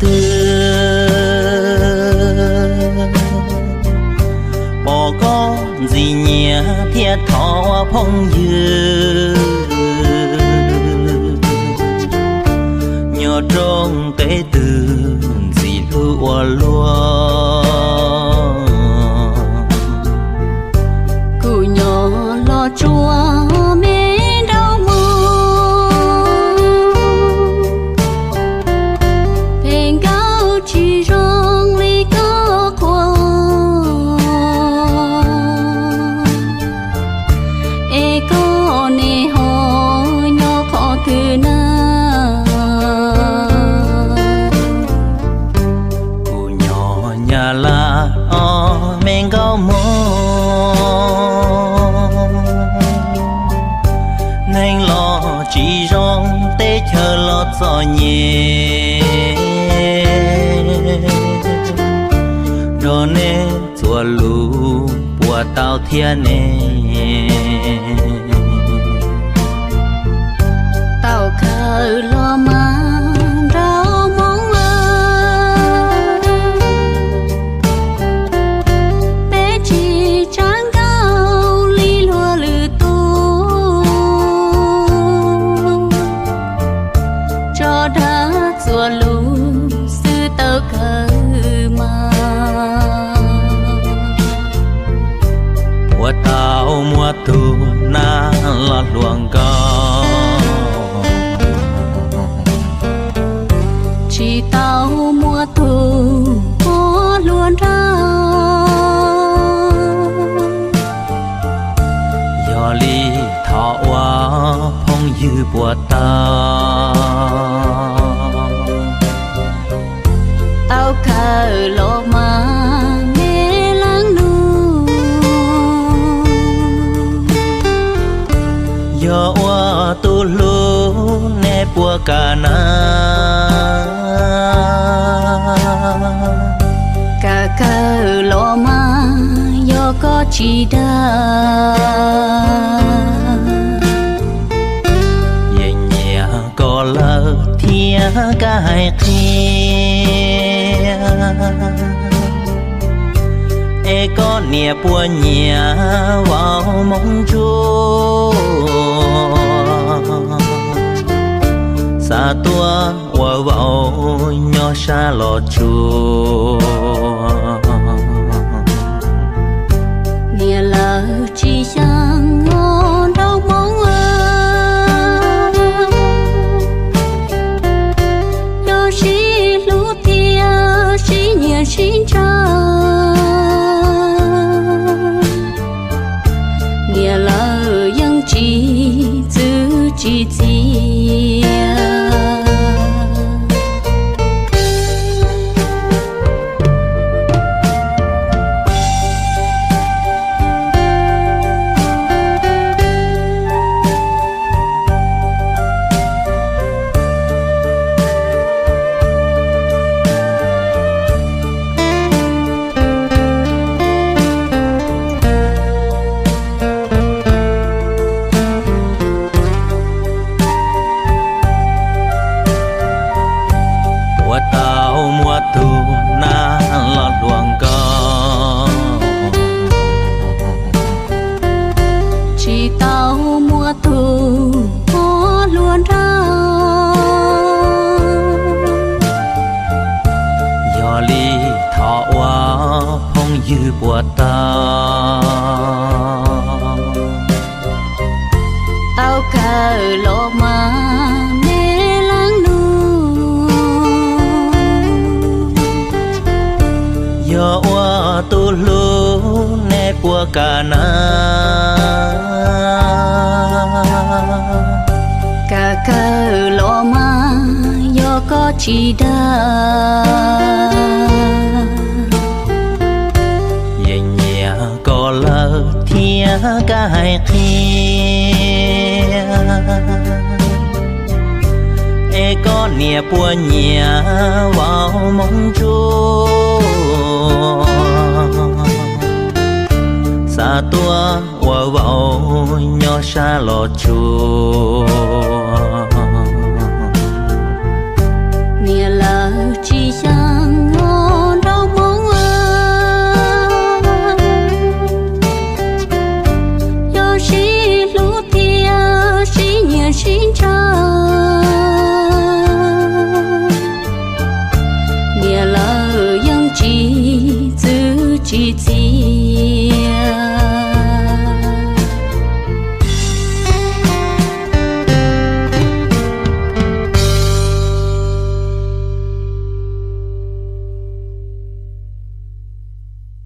twg, pom koj ntxim nyiam thiaj thov ua phooj ywg. Nyob rooj teb twg ntxim hlub ua luaj, kuv nyob los tsuas me nraug moog, peb nkauj tsis zoo li koj qhuas, es koj niaj ho nyob qhov twg na. Kuv nyob Nyab Laj os me nkauj moog, neeg los tsis zoo, teb chaws los txom nyem, nrog neb txuas lus puas tau thiab ne. Tau kawm los mas nraug moog, peb tsis tsaab nkauj li luag lwm tus, tso dag txuas lus xwb tau kawg mas. Puas tau muaj tug nab los hluas nkauj, tsis tau muaj tug puab hluas nraug, yog li thov ua phooj ywg puas tau. Tau kawm los mas me leej nus, yog ua tug hlub neb puas kam na. Kam kawm los mas yog koj tsis dag, yeej nyiam koj lawm thiab koj hais qhia, es koj niam puas nyiam vauv moog ntsuab, xav tuaj ua vauv nyob sab los tsuas. Niam lawv tsis xyaa os nraug moog, yog sib hlub thiab sib nyiam sib ntshaw, niam lawv yeej tsis txwv tsis txiav. Puas tau muaj tug nab los hluas nkauj, tsis tau muaj tug puab hluas nraug, yog li thov ua phooj ywg puas tau. Tau kawm los mas me leej nus, yog ua tug hlub neb puas kam na. Kam kawm los mas yog koj tsis dag, yeej nyiam koj lawm thiab koj hais qhia, es koj niam puas nyiam vauv moog ntsuab, xav tuaj ua vauv nyob sab los tsuas. Niam lawv tsis tsis txwv tsis txi.